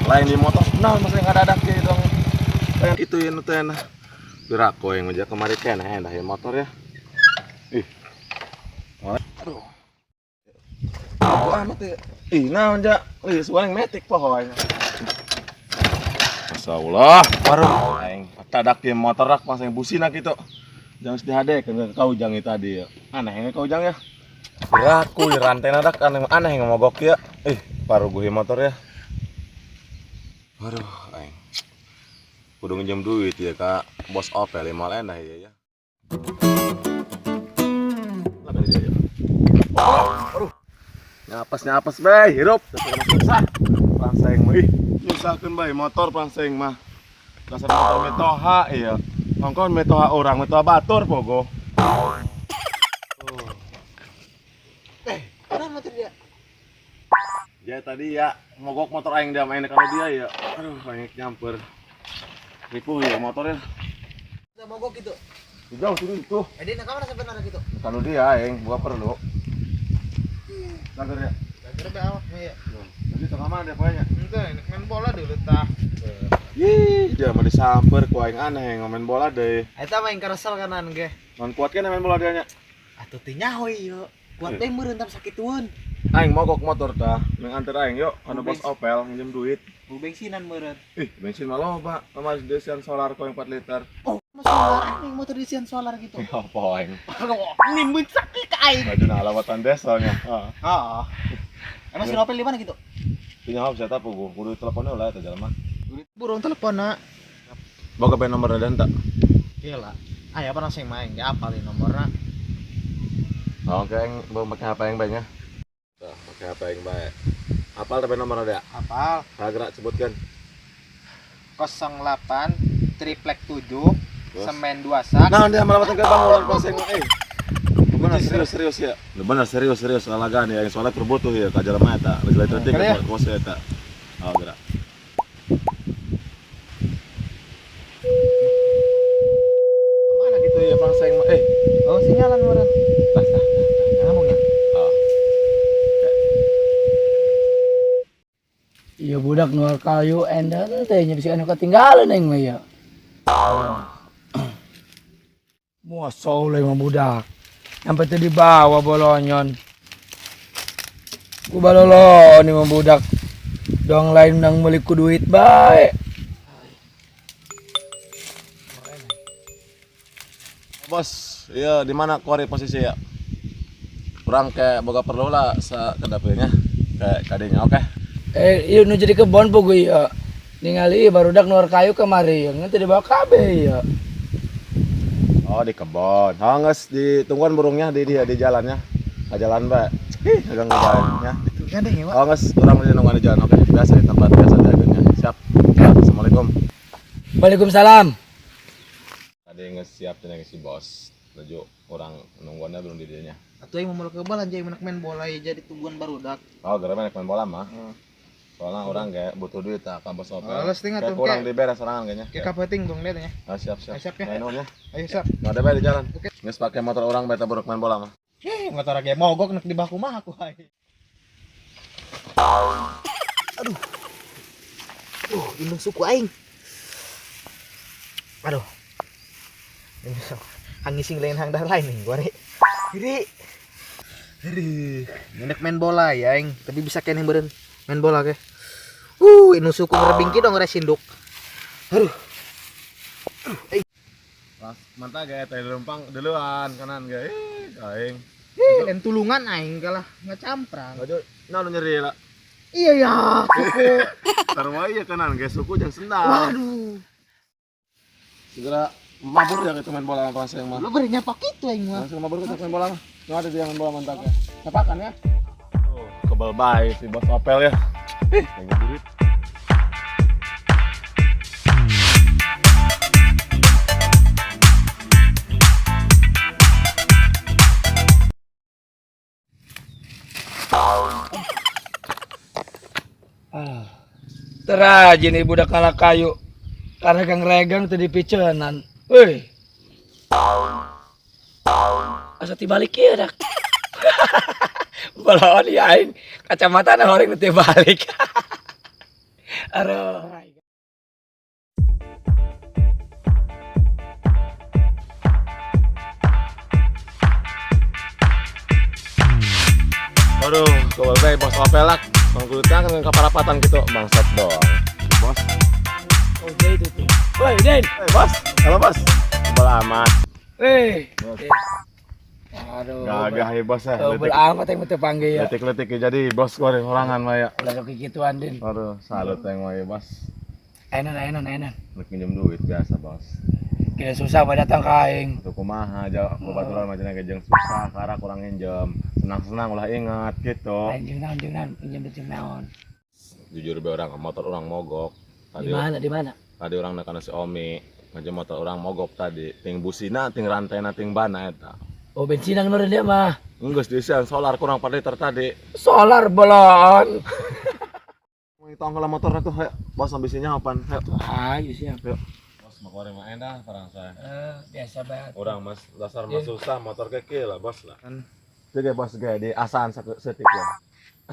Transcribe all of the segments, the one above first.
Lain di motor, nah masa nggak ada kieu dong. Kayak gitu ya nu teh nah. Piraku yang ngejak kemari keneh dah ya motor ya. Ih. Aduh. Aku amat ya. Ih, naon ja? Ih, suara yang metik poho aing. Masya Allah, baru aing tadak di motor rak pas yang busina gitu. Jangan sedih hade ke kau ujang itu tadi ya. Aneh kau ujang ya. Piraku ya rantena dak aneh aneh yang mogok ya. Ih, paru gue motor ya. Aduh, aing. Kudu nginjem duit ya kak bos Opel lima endah ya ya. Aduh. Nyapas nyapas bae hirup susah. Pangseng mah ih, nyusahkeun bae motor pangseng mah. Dasar motor mitoha iya. Nongkon mitoha orang, mitoha batur pogo. Kenapa motor dia? Ya tadi ya mogok motor aing dia main kalau dia ya. Aduh, banyak nyamper. Ripuh ya motornya. Udah mogok gitu. Jauh tuh itu. Eh, dia nak kamana sebenarnya gitu? Kalau dia aing buka perlu. Sagar ya. Sagar be awak ya. Jadi tengah mana dia pokoknya? Ente, main bola dulu tah. Ih, dia mah disamper ku aing aneh yang main bola deh. Eta mah yang keresel kanan ge. Non kuat kan main bola dianya. Atuh teh nyaho ieu. Kuat teh meureun tam sakitueun. Aing mogok motor tah, nang anter aing yuk anu bos Opel nginjem duit. Bu bensinan meureun. Ih, bensin mah loba, sama desian solar kok yang 4 liter. Oh, solar anjing motor desian solar gitu. Ya apa aing? Nimbun sakit ka aing. Baju na alawatan desalnya. Heeh. Heeh. Emang si Opel di mana gitu? Punya HP siapa gua? Kudu teleponnya lah eta jelema. Burung telepon nak. Boga pe nomorna dan tak? Gila. Aya apa nang main ge apal di nomorna. Oke, aing bawa pakai HP yang banyak. Tuh, pakai HP yang baik. Apal tapi nomorna dia? Apal. Gerak sebutkan. 08 triplek 7 semen 2 sak. Nah, dia malah ke bangunan paseng eh. Benar serius serius ya. Benar serius serius lalagan ya yang soalnya kerbutuh ya ka jelema eta. Geus lain detik bos eta. Oh, gerak. Mana gitu ya pangseng eh. Oh, sinyalan meureun. Tah tah. Ngomongnya. Oh. Iya budak nuar kayu enden teh nya bisi anu ketinggalan aing mah ya. Muasa oleh mah budak. Sampai teu dibawa bolonyon. Ku balolo ni mah budak. Dong lain nang meuli ku duit bae. Bos, iya di mana kuari posisi ya? Kurang kayak boga perlu lah sekedapnya kayak kadenya oke. Eh, iya nu jadi kebon po gue ya. Ningali barudak nuar kayu kemari ya, ngan teu dibawa kabeh ya. Oh, di kebon. Oh, geus ditungguan burungnya di dia di jalannya. Ka jalan bae. Ih, ganggu bae nya. Kan deh, Oh, geus urang di nungguan di jalan. Oke, biasa di tempat biasa jaganya. Siap. Assalamualaikum. Waalaikumsalam. Tadi geus siap cenah si bos. Menuju orang nungguannya belum di dinya. Atuh aing mau ke bola anjing main bola ya jadi tungguan barudak. Oh, gara main bola mah. Soalnya orang kayak butuh duit tak ka bos Opel. Oh, les tinggal Kayak tuh, kurang kayak- diberes sorangan kayaknya. Kayak kapeting dong dia tanya. Ah, siap, siap. Ayo, siap ya. Main ya. Ayo siap. Nggak ada bae di jalan. Oke. Geus pakai motor orang beta buruk main bola mah. Heh, motor ge mogok nek di baku mah aku aing. Aduh. Indung suku aing. Aduh. Ini hang ngising lain hang dah lain nih gua re. Ri. Aduh, nek main bola ya aing, tapi bisa keneh beureun main bola ke. Indung suku ngerebing ki dong resinduk. Aduh. Aduh, aing. Pas mantap gaya teh lempang duluan kanan gaya. Ih, aing. Ih, lain tulungan aing kalah ngecamprang. Baju nah nu nyeri lah. Iya ya, suku. Taruh ya kanan gaya suku jangan sendal. Waduh. Segera mabur ya itu main bola sama yang mah. Lu beri nyapak itu aing mah. Langsung mabur kita main bola mah. Nggak ada dia main bola mantap ya. Sepakan ya. Oh, kebal bae si bos Opel ya. Ih, pengen duit. Terajin ibu budak kalah kayu. Karena kang regang teu dipicenan. Woi. Asa tibalik ieu dak. Balaon ya aing kacamata na horeng teu balik. Aduh. Aduh, kau bae bos pelak. Mangkulutnya kan kaparapatan gitu, bangsat doang. Bos. Oh, itu tuh. Woi, Den. Eh, bos. Halo, bos. Tebal amat. Eh. Bos. Aduh. Gagah ya, bos ya. Tebal amat yang teu panggil ya. Letik-letik ya jadi bos gua sorangan mah ya. Ulah sok kikituan, Den. Aduh, salut yang mah ya, bos. Enan, enan, enan. Rek minjem duit biasa, bos. Kira susah mah datang ka aing. Tuh kumaha aja babaturan mah cenah jeung susah karena kurang nginjem. Senang-senang ulah ingat gitu. Lain jeung naon jeung naon, pinjam duit jeung naon. Jujur be orang motor orang mogok. Di Tadi mana, di mana? tadi orang nekana si Omi ngajem motor orang mogok tadi. Ting busina, ting rantena, ting bana eta. Oh, bensinan meureun dia mah. Enggeus diisian solar kurang 4 liter tadi. Solar bolon. Mau ditong heula motorna tuh, hayo. Bos ambisinya apaan? Hayo. Ayo siap. Ayo. Bos mau koreng mah endah parang saya. Biasa banget. Orang mas dasar mas Iya. susah motor keke lah bos lah. Jadi bos ge di asaan setik ya.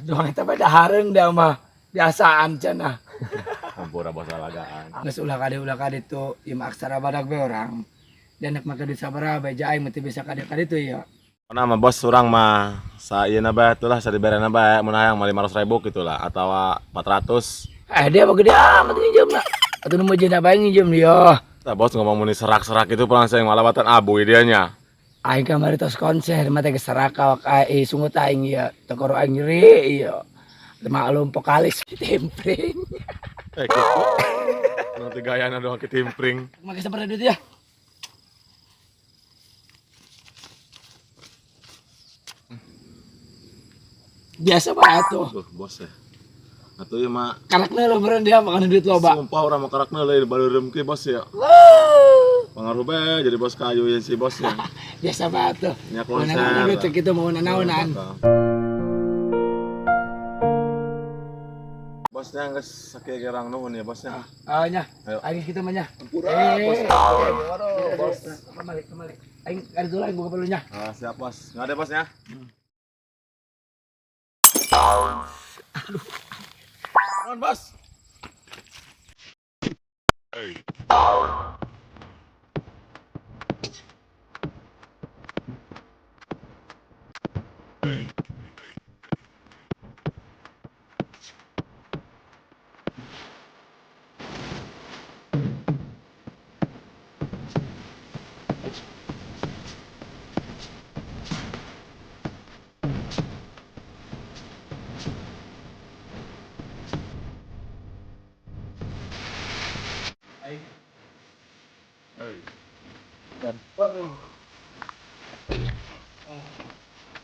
Aduh, eta mah dahareun dia mah. Biasaan cenah. Ampura bos alagaan. Geus ulah kade tu ieu mah aksara badak be orang. Dan nek make duit sabaraha bae ja aing mah teu bisa kade-kade tu ya. Nah, mah bos urang mah sa ieu na bae atulah sadiberena bae mun hayang mah 500.000 gitu lah atawa 400. Eh dia mah gede amat nginjem lah. Atuh nu meujeuhna bae nginjem dia. Tah bos ngomong muni serak-serak itu pulang saya malawatan abu dianya. Aing kamari tos konser mah teh geus serak awak aing sungut aing ieu. Tokoro aing nyeri ieu. Maklum vokalis timpring. Eh gitu. Nanti gayana doang ke timpring. Make sabaraha duit ya? Biasa banget tuh. Tuh bos ya. Atuh ieu mah Karakna lo meureun dia makan duit loba. sumpah urang mah karakna lain baleureum ke bos ya. Pengaruh bae jadi bos kayu ya si bosnya. Biasa banget tuh. Nya Mau konser. nanaonan duit gitu mau nanaonan. Bosnya geus sakieu gerang nuhun ya bosnya. Ah nya. Ayo. Aing kita mah nya. Ampura bos. Waduh bos. Kembali kembali. Aing ada dulu aing buka perlunya. Ah, siap bos. Nggak ada bosnya. Aduh. Non bos.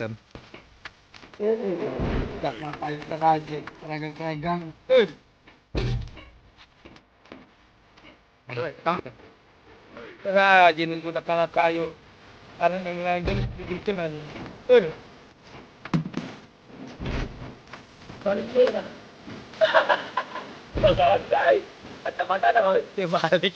Dan. Gak ngapain terajik, teregang-teregang. Rajin ku takana kayu. Karena yang lain begitu kan. Balik. Mata-mata na balik.